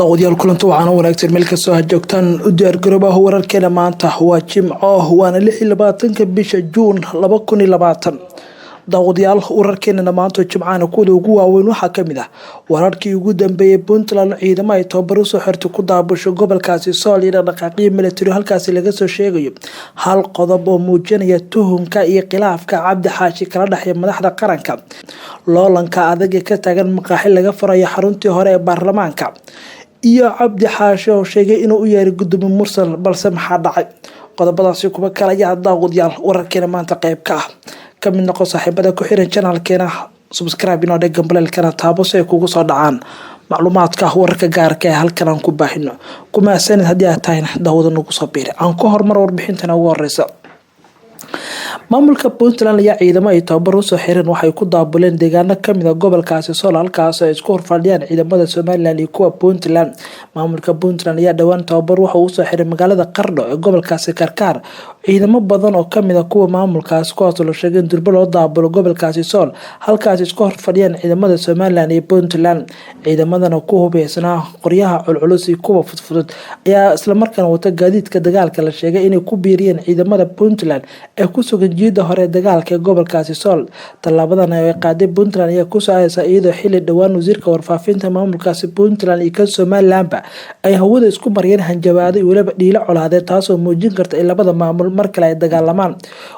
Daawadayaal, kulanta waxaana wanaagsan meel kastoo ha joogtaan. U diyaargaroobaha wararkeena. Maanta waa Jimco, waana 26-ka bisha Juun 2020. Daawadayaal, wararkeenana maanta Jimcaana kuwada ugu waaweyn waxaa kamid ah wararkii ugu dambeeyay Puntland, ciidamo ay tababar usoo xirtay ku daabusho gobolkaasi Sool iyo dhaqdhaqaaqyo military halkaasi laga soo sheegayo. Hal qodob oo muujinaya tuhunka iyo khilaafka Cabdi Xaashi kala dhexeeya madaxda qaranka. Loolanka adag ee ka taagan maqaaxi laga furayo xaruntii hore ee baarlamaanka, iyo Cabdi Xaashi oo sheegay inuu u yeeray gudoomiye Mursal, balse maxaa dhacay? Qodobadaasi kuwa kale ayaa, daawadayaal, wararkeena maanta qeyb ka ah. Kamid noqo saaxiibada ku xiran channelkeena, subscribe inoo dheg, gambaleelkana taabo si ay kugu soo dhacaan macluumaadka wararka gaarka ee halkan aan ku baahino. Kumahadsanid haddii aad tahayna daawada nagu soo biiri. Aan ku hormar warbixintana ugu horeysa. Maamulka Puntland ayaa ciidamo ay tababar usoo xireen waxay ku daabuleen deegaano kamid a gobolkaasi Sool, halkaas ay isku horfadhiyaan ciidamada Somaliland iyo kuwa Puntland. Maamulka Puntland ayaa dhowaan tababar waxa uu usoo xiray magaalada Qardho ee gobolkaasi Karkaar ciidamo badan oo kamid a kuwa maamulkaasi, kuwaasoo la sheegay in durbo loo daabulo gobolkaasi Sool, halkaas isku horfadhiyaan ciidamada Somaliland iyo Puntland. Ciidamadana ku hubeysnaa qoryaha culculus iyo kuwa fudfudud ayaa islamarkaana wata gaadiidka dagaalka la sheegay inay ku biiriyeen ciidamada Puntland ee ku sugan jiida hore dagaalka ee gobolkaasi Sool. Tallaabadan ay qaaday Puntland ayaa kusoo aadeysa iyadoo xili dhowaan wasiirka warfaafinta maamulkaasi Puntland iyo kan Somalilandba ay hawada isku mariyeen hanjabaado iyo weliba dhiilo colaadeed, taasoo muujin karta in labada maamul mar kale ay dagaalamaan.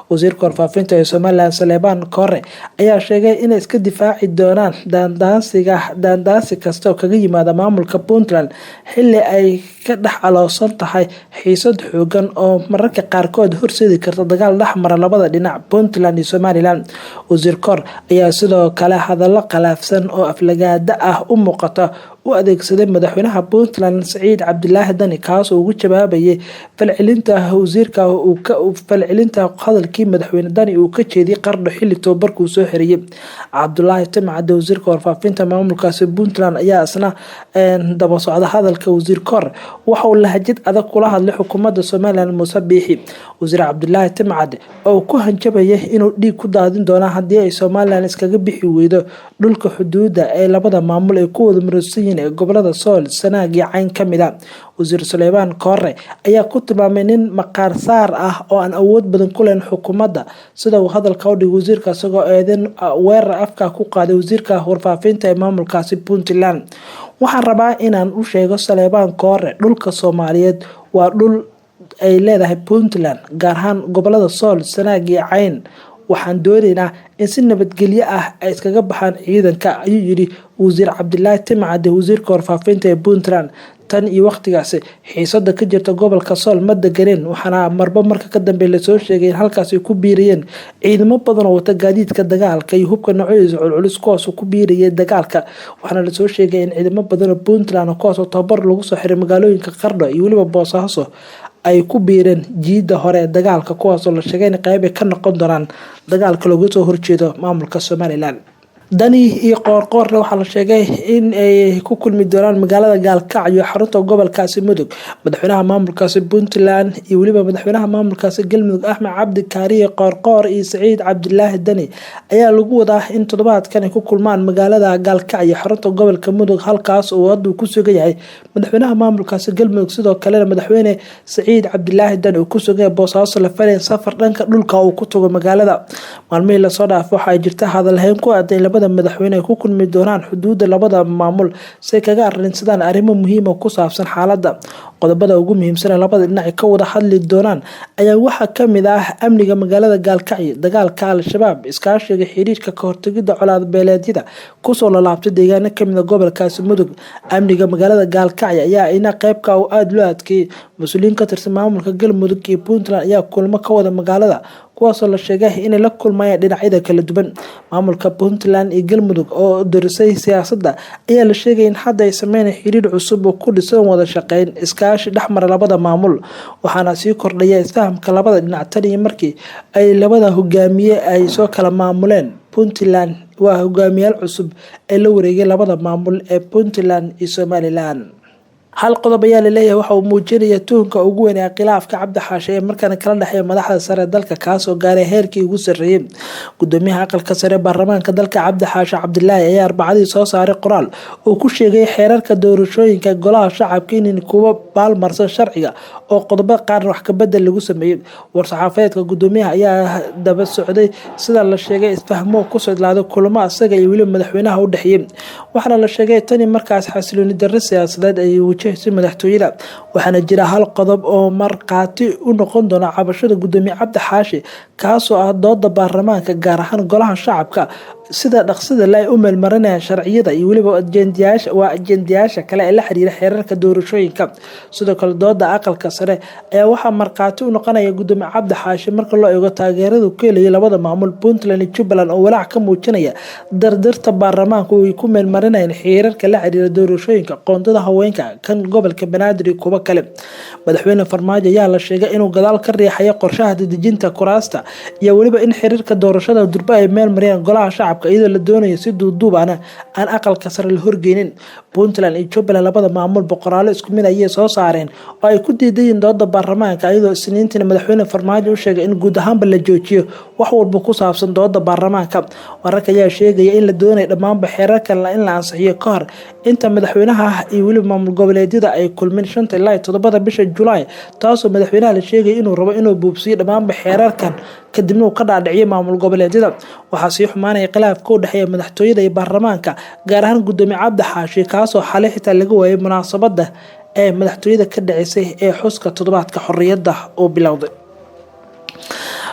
Wasiirka warfaafinta ee Somaliland, Saleebaan Koore, ayaa sheegay inay iska difaaci doonaan daandaansiga daandaansi kasta oo kaga yimaada maamulka Puntland, xili ay ka dhex aloosan tahay xiisad xoogan oo mararka qaarkood horseedi karta dagaal dhexmara labada dhinac, Puntland iyo Somaliland. Wasiir Koor ayaa sidoo kale hadallo khilaafsan oo aflagaada ah u muuqata u adeegsaday madaxweynaha Puntland, Saciid Cabdilaahi Dani, kaasoo ugu jawaabayay falcelinta wasiirka falcelinta hadalkii madaxweyne Dani uu ka jeediyay Qardho xili tababarkuu soo xiriyay. Cabdulaahi Timcade, wasiirka warfaafinta maamulkaasi Puntland, ayaa isna daba socda hadalka wasiir Koor. Waxa uu lahjad adag kula hadlay xukuumadda Somaliland, Muuse Biixi. Wasiir Cabdulaahi Timcade oo ku hanjabaya inuu dhiig ku daadin doono haddii ay Somaliland iskaga bixi weydo dhulka xuduuda ee labada maamul ay ku wada muransan yihiin ee gobolada Sool, Sanaag iyo Cayn kamid a. Wasiir Suleymaan Koore ayaa ku tilmaamay nin maqaar saar ah oo aan awood badan ku lahayn xukuumadda, sida uu hadalka u dhigay wasiirka, isagoo eedan weerar afka ku qaaday wasiirka warfaafinta ee maamulkaasi Puntland. "Waxaan rabaa inaan u sheego Saleebaan Koore, dhulka Soomaaliyeed waa dhul ay leedahay Puntland, gaar ahaan gobolada Sool, Sanaag iyo Cayn. Waxaan doonaynaa in si nabadgelyo ah ay iskaga baxaan ciidanka," ayuu yidhi wasiir Cabdilaahi Timcade, wasiirka warfaafinta ee Puntland. Tan iyo waqtigaasi xiisada ka jirta gobolka Sool ma deganeen, waxaana marba marka ka dambe lasoo sheegay in halkaasi ku biirayeen ciidamo badan oo wata gaadiidka dagaalka iyo hubka noocyadiisa culculus, kuwaasoo ku biirayay dagaalka. Waxaana lasoo sheegay in ciidamo badan oo Puntland, kuwaasoo tababar lagu soo xiray magaalooyinka Qardho iyo weliba Boosaaso, ay ku biireen jiida hore ee dagaalka, kuwaasoo la sheegay in qeyb ay ka noqon doonaan dagaalka looga soo horjeedo maamulka Somaliland. Dani iyo Qoorqoorna waxaa la sheegay in ay ku kulmi doonaan magaalada Gaalkacyo, xarunta gobolkaasi Mudug. Madaxweynaha maamulkaasi Puntland iyo weliba madaxweynaha maamulkaasi Galmudug, Axmed Cabdi Kaariye Qoorqoor, iyo Saciid Cabdilaahi Dani ayaa lagu wadaa in toddobaadkan ay ku kulmaan magaalada Gaalkacyo, xarunta gobolka Mudug, halkaas uu hadda ku sugan yahay madaxweynaha maamulkaasi Galmudug. Sidoo kalena madaxweyne Saciid Cabdilaahi Dani uu ku sugan yahay Boosaaso, la falay safar dhanka dhulka uu ku tago magaalada. Maalmihii lasoo dhaafay waxaa jirta hadalhayn ku aadan labada madaxweyne ay ku kulmi doonaan xuduuda labada maamul si ay kaga arrinsadaan arrimo muhiima ku saabsan xaaladda. Qodobada ugu muhiimsan ee labada dhinac ka wada hadli doonaan ayaa waxaa kamid ah amniga magaalada Gaalkacyo, dagaalka Al-Shabaab, iskaashiga xiriirka ka hortagida colaad beeleedyada kusoo lalaabtay deegaano kamid a gobolkaasi Mudug. Amniga magaalada Gaalkacyo ayaa ina qeybka oo aada loo adkeeyey. Mas-uuliyiin ka tirsan maamulka Galmudug iyo Puntland ayaa kulmo ka wada magaalada, kuwaasoo la sheegay inay la kulmayaan dhinacyada kala duwan. Maamulka Puntland iyo Galmudug oo darisay siyaasadda ayaa la sheegay in hadda ay sameynay xiriir cusub oo ku dhisan wada shaqeyn, iskaashi dhexmara labada maamul. Waxaana sii kordhaya isfahamka labada dhinac tan iyo markii ay labada hogaamiye ay soo kala maamuleen Puntland, waa hogaamiyaal cusub ee la wareegay labada maamul ee Puntland iyo Somaliland. Hal qodob ayaa laleeyahay waxa uu muujinaya tuhunka ugu weyn ee khilaafka Cabdi Xaashi ee markaana kala dhexeeya madaxda sare dalka, kaasoo gaaray heerkii ugu sarreeyay. Gudoomiyaha aqalka sare baarlamaanka dalka Cabdi Xaashi Cabdilaahi ayaa Arbacadii soo saaray qoraal uu ku sheegay xeerarka doorashooyinka golaha shacabka in kuwa baalmarsan sharciga oo qodobo qaarna wax kabedel lagu sameeyey. War-saxaafadeedka gudoomiyaha ayaa daba socday, sida la sheegay, isfahmo ku sodlaaday kulamo asaga iyo weliba madaxweynaha u dhexeeyey. Waxaana la sheegay tani markaas xasilooni darro siyaasadeed ay wajahayso madaxtooyada. Waxaana jira hal qodob oo markhaati u noqon doona cabashada gudoomiye Cabdi Xaashi, kaasoo ah dooda baarlamaanka, gaar ahaan golaha shacabka, sida dhaqsida le ay u meelmarinayaan sharciyada iyo weliba waa ajendayaasha kale ee la xiriira xeerarka doorashooyinka. Sidoo kale dooda aqalka sare ayaa waxaa markhaati u noqonaya gudoomiye Cabdi Xaashi marka loo eego taageerada ku helayay labada maamul, Puntland iyo Jubbaland, oo walaac ka muujinaya dardarta baarlamaanku ay ku meelmarinayaan xeerarka la xiriira doorashooyinka, qoondada haweenka, kan gobolka Banaadir iyo kuwo kale. Madaxweyne Farmaajo ayaa la sheegay inuu gadaal ka riixayo qorshaha dedejinta kuraasta iyo weliba in xiriirka doorashada durba ay meel mariyaan golaha shacabka, iyadoo la doonayo si duuduubana aan aqalka sare la horgeynin. Puntland iyo Jubbaland, labada maamul, boqoraalo isku mid ayay soo saareen oo ay ku diidayiin dooda baarlamaanka, iyadoo Isniintiina madaxweyne Farmaajo u sheegay in guud ahaanba la joojiyo wax walba ku saabsan dooda baarlamaanka. Wararka ayaa sheegaya in la doonayo dhammaanba xeerarkan in la ansixiyo ka hor inta madaxweynaha iyo weliba maamul goboleedyada ay kulmin 5 ilaa 7 bisha Julaay, taasoo madaxweynaha la sheegaya inuu rabo inuu buubsiyo dhammaanba xeerarkan, kadibna uu ka dhaadhiciyo maamul goboleedyada. Waxaa sii xumaanaya khilaafka u dhexeeya madaxtooyada iyo baarlamaanka, gaar ahaan gudoomiye Cabdi Xaashi, kaasoo xalay xitaa laga waayay munaasabada ee madaxtooyada ka dhaceysay ee xuska toddobaadka xorriyadda oo bilowday.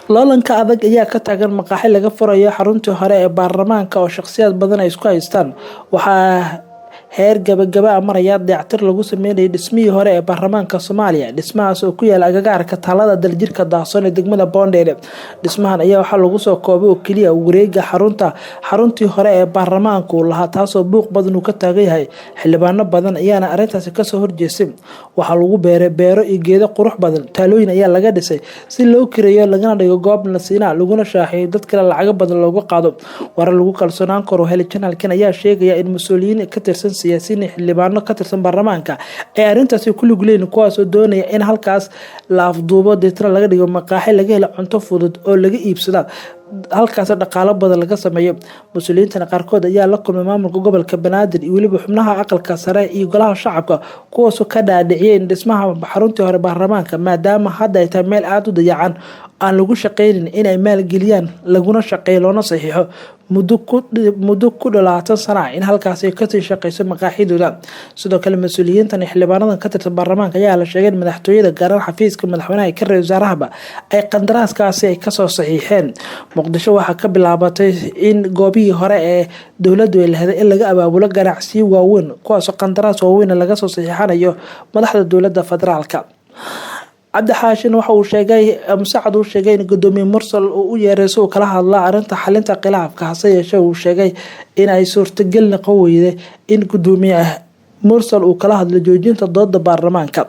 Loolanka adag ayaa ka taagan maqaaxi laga furayo xaruntii hore ee baarlamaanka oo shaqsiyaad badan ay isku haystaan. Waxaa heer gabagaba a maraya dayactir lagu sameynayay dhismihii hore ee baarlamaanka Soomaaliya, dhismahaas oo ku yaala agagaarka taalada Daljirka Daahsoon ee degmada Boondheere. Dhismahan ayaa waxaa lagu soo koobay oo keliya wareega xaruntii hore ee baarlamaanku lahaa, taasoo buuq badan uu ka taagan yahay. Xildhibaano badan ayaana arrintaasi kasoo horjeestay. Waxaa lagu beeray beero iyo geedo qurux badan, taalooyin ayaa laga dhisay si loo kireeyo lagana dhigo goob nasiina laguna shaaxiyo, dad kale lacago badan loogu qaado. Warar lagu kalsoonaan karo heli janalkan ayaa sheegaya in mas-uuliyiin ka tirsan siyaasiyiin, xildhibaano ka tirsan baarlamaanka ay arrintaasi ku lug leeyihiin, kuwaasoo doonaya in halkaas la afduubo, deetna laga dhigo maqaaxi laga helo cunto fudud oo laga iibsada, halkaas dhaqaalo badan laga sameeyo. Mas-uuliyiintana qaarkood ayaa la kulmay maamulka gobolka Banaadir iyo weliba xubnaha aqalka sare iyo golaha shacabka, kuwaasoo ka dhaadhiciyeen dhismaha xaruntii hore baarlamaanka, maadaama hadda ay tahay meel aada u dayacan aan lagu shaqeynin, inay maalgeliyaan laguna shaqeeyo loona saxiixo muddo ku 20 sana in halkaasi kasii shaqeyso maqaaxidooda. Sidoo kale mas-uuliyiintan xildhibaanadan ka tirsan baarlamaanka ayaa la sheegay in madaxtooyada, gaaraan xafiiska madaxweynaha iyo ka ra-iisul wasaarahaba, ay qandaraaskaasi ay kasoo saxiixeen. Muqdisho waxaa ka bilaabatay in goobihii hore ee dowladdu ay lahayd in laga abaabulo ganacsiyo waaweyn, kuwaasoo qandaraas waaweyn laga soo saxiixanayo madaxda dowladda federaalka. Cabdi Xaashin waxa uu sheegay, Musacad uu sheegay, in gudoomiye Mursal uu u yeeray si uu kala hadla arrinta xalinta khilaafka. Hase yeeshee uu sheegay in ay suurtagal noqon weyday in gudoomiye Mursal uu kala hadlo joojinta dooda baarlamaanka.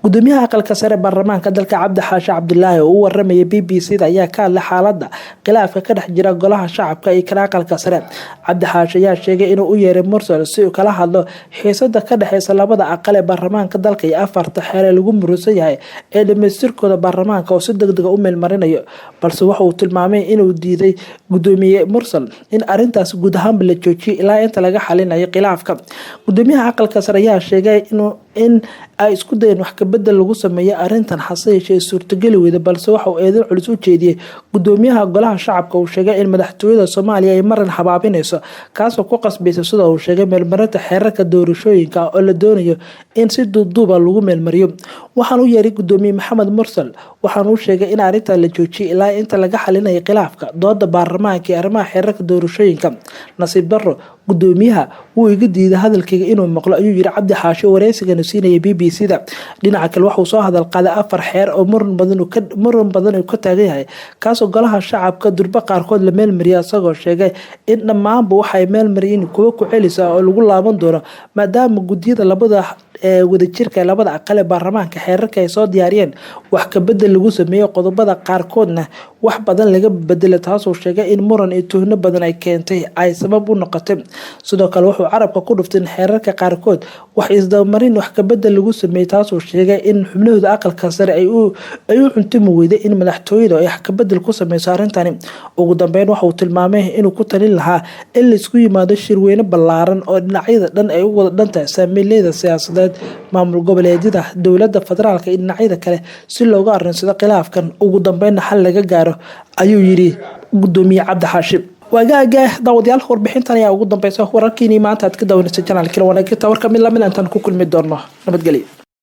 Gudoomiyaha aqalka sare baarlamaanka dalka Cabdi Xaashi Cabdilaahi oo u waramayay BBC da ayaa ka hadlay xaalada khilaafka ka dhex jira golaha shacabka iyo kala aqalka sare. Cabdi Xaashi ayaa sheegay inuu u yeeray Mursal si uu kala hadlo xiisada ka dhexeysa labada aqal ee baarlamaanka dalka iyo afarta xeer ee lagu murusan yahay ee dhamaystirkooda baarlamaanka oo si degdega u meelmarinayo, balse waxa uu tilmaamay inuu diiday gudoomiye Mursal in arintaas guud ahaanba la joojiyo ilaa inta laga xalinayo khilaafka. Gudoomiyaha aqalka sare ayaa sheegay in ay isku dayeen wax kabedel lagu sameeyo arrintan, hase yeeshee suurtageli weyda, balse waxa uu eedan culus u jeediyey gudoomiyaha golaha shacabka. Uu sheegay in madaxtooyada Soomaaliya ay marin habaabinayso, kaasoo ku qasbaysa, sida uu sheegay, meelmarinta xeerarka doorashooyinka oo la doonayo in si duuduuba lagu meelmariyo. Waxaan u yeeray gudoomiye Maxamed Mursal, waxaan uu sheegay in arrintan la joojiyay ilaa inta laga xalinayo khilaafka dooda baarlamaanka iyo arrimaha xeerarka doorashooyinka. Nasiib darro, gudoomiyaha wuu iga diiday hadalkayga inuu maqlo, ayuu yiri Cabdi Xaashi oo wareysigana siinaya BBC da. Dhinaca kale waxauu soo hadal qaaday afar xeer oo muran badan uu ka taagan yahay, kaasoo golaha shacabka durba qaarkood la meelmariya, isagoo sheegay in dhammaanba waxay meelmariyeen kuwo ku celisa oo lagu laaban doono maadaama guddiyada labada wadajirka labada aqal ee baarlamaanka xeerarka ay soo diyaariyeen wax kabedel lagu sameeyey, qodobada qaarkoodna wax badan laga bedelo, taasoo sheegay in muran iyo tuhno badan ay keentay ay sabab u noqotay. Sidoo kale wuxuu carabka ku dhuftay in xeerarka qaarkood wax isdabamarin wax kabedel lagu sameeyey, taasoo sheegay in xubnahooda aqalka sare ay u cuntumi weyday in madaxtooyada ay wax kabedel ku sameyso arrintani. Ugu dambeyn waxa uu tilmaamay inuu ku talin lahaa in laisku yimaado shirweyne ballaaran oo dhinacyada dhan ay u wada dhantahay saamiileyda siyaasadeed, maamul goboleedyada, dowlada federaalka iyo dhinacyada kale si looga arinsado khilaafkan, ugu dambeynna xal laga gaaro, ayuu yiri gudoomiye Cabdi Xaashi. Waagaaga daawadayaal, warbixintan ayaa ugu dambeysa wararkiinii maanta aad ka daawanaysa janaalkila wanaagta warka mid lamid intaan ku kulmi doono. Nabadgelyo.